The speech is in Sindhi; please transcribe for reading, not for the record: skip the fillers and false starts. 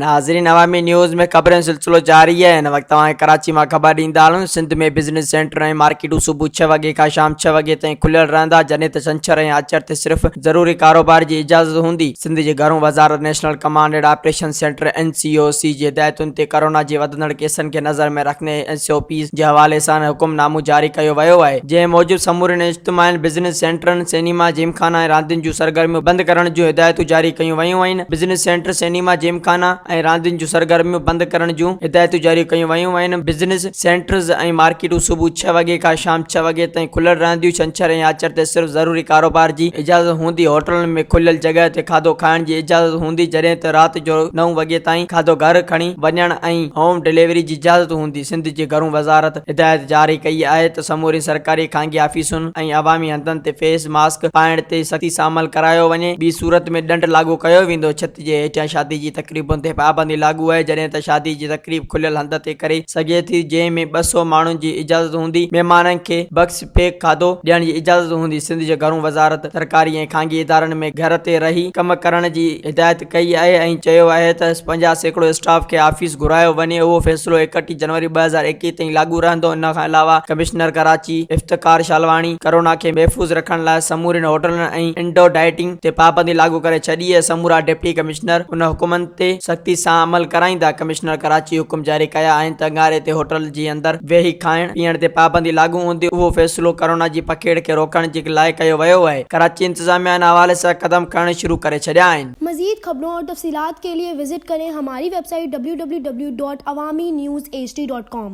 ناظرين عوامي نيوز ۾ خبرن جو سلسلو جاري آهي هن وقت توهان کي ڪراچي مان خبر ڏيندا هلون سنڌ ۾ بزنس سينٽر ۽ مارڪيٽون صبح ڇهه وڳي کان شام ڇهه وڳي تائين کليل رهندا جڏهن ته ڇنڇر ۽ آچر تي صرف ضروري ڪاروبار جي اجازت هوندي سنڌ جي گهرو وزارت national command and operation centre, N C O C, جي هدايتن تي ڪورونا جي وڌندڙ ڪيسن کي نظر ۾ رکندي ايس او پيز جي حوالي سان حڪم نامو جاري ڪيو ويو آهي جنهن موجب سمورين اجتماعين، بزنس سينٽرن، سئنيما، جيمخانا ۽ راندين جون سرگرميون بند ڪرڻ جون هدايتون جاري ڪيون ويون آهن. بزنس سينٽر، سئنيما، جيمخانا ۽ راندين جون سرگرميون بند ڪرڻ جون هدايتون جاري ڪيون ويون آهن. بزنس سينٽرز ۽ مارڪيٽون صبح ڇهه وڳي کان شام ڇهه وڳي تائين کليل رهنديون. ڇنڇر ۽ آچر تي صرف ضروري ڪاروبار جي اجازت هوندي. هوٽلن ۾ کليل جڳهه تي کاڌو کائڻ جي اجازت هوندي جڏهن ته رات جو نو وڳي تائين کاڌو گهر کڻي وڃڻ ۽ هوم ڊليوري جي اجازت هوندي. سنڌ جي گهرو وزارت هدايت جاري ڪئي آهي ته سمورين سرڪاري خانگي آفيسن ۽ عوامي هنڌن تي فيس ماسڪ پائڻ تي سختي سان عمل ڪرايو وڃي ٻي صورت ۾ ڏنڊ لاڳو ڪيو ويندو ڇت جي هيٺيان شادي جي تقريبن تي پابندي لاڳو آهي جڏهن ته شادي جي تقريب کليل هنڌ تي ڪري سگهي ٿي جنهن ۾ 200 ماڻهن جي اجازت هوندي مهمانن کي بڪس پيڪ کاڌو ڏيڻ جي اجازت هوندي سنڌ جي گهرو وزارت سرڪاري ۽ خانگي ادارن ۾ گهر تي رهي ڪم ڪرڻ جي هدايت ڪئي آهي ۽ چيو آهي ته 50% اسٽاف کي آفيس گهرايو وڃي اهو فيصلو 31 جنوري 2021 تائين لاڳو رهندو ان کان علاوه ڪمشنر ڪراچي افتخار شالواڻي ڪرونا کي محفوظ رکڻ لاء سمورين هوٽلن ۽ انڊور ڊائيٽنگ تي پابندي لاڳو ڪري ڇڏي آهي سمورا ڊپٽي ڪمشنر ان حڪمن تي سختي سان عمل ڪرائيندا ڪمشنر ڪراچي حڪم جاري ڪيا آهن ته اڱاري تي هوٽل جي اندر ويهي کائڻ پيئڻ تي پابندي لاڳو هوندي اهو فيصلو ڪرونا جي پکيڙ کي روڪڻ جي لاء ڪيو ويو آهي ڪراچي انتظاميا ان حوالي سان قدم کڻڻ شروع ڪري ڇڏيا آهن. مزيد خبرون اور تفصيلات کے لئے وزٽ ڪرين ھماري web site www.awamiNewsHD.com.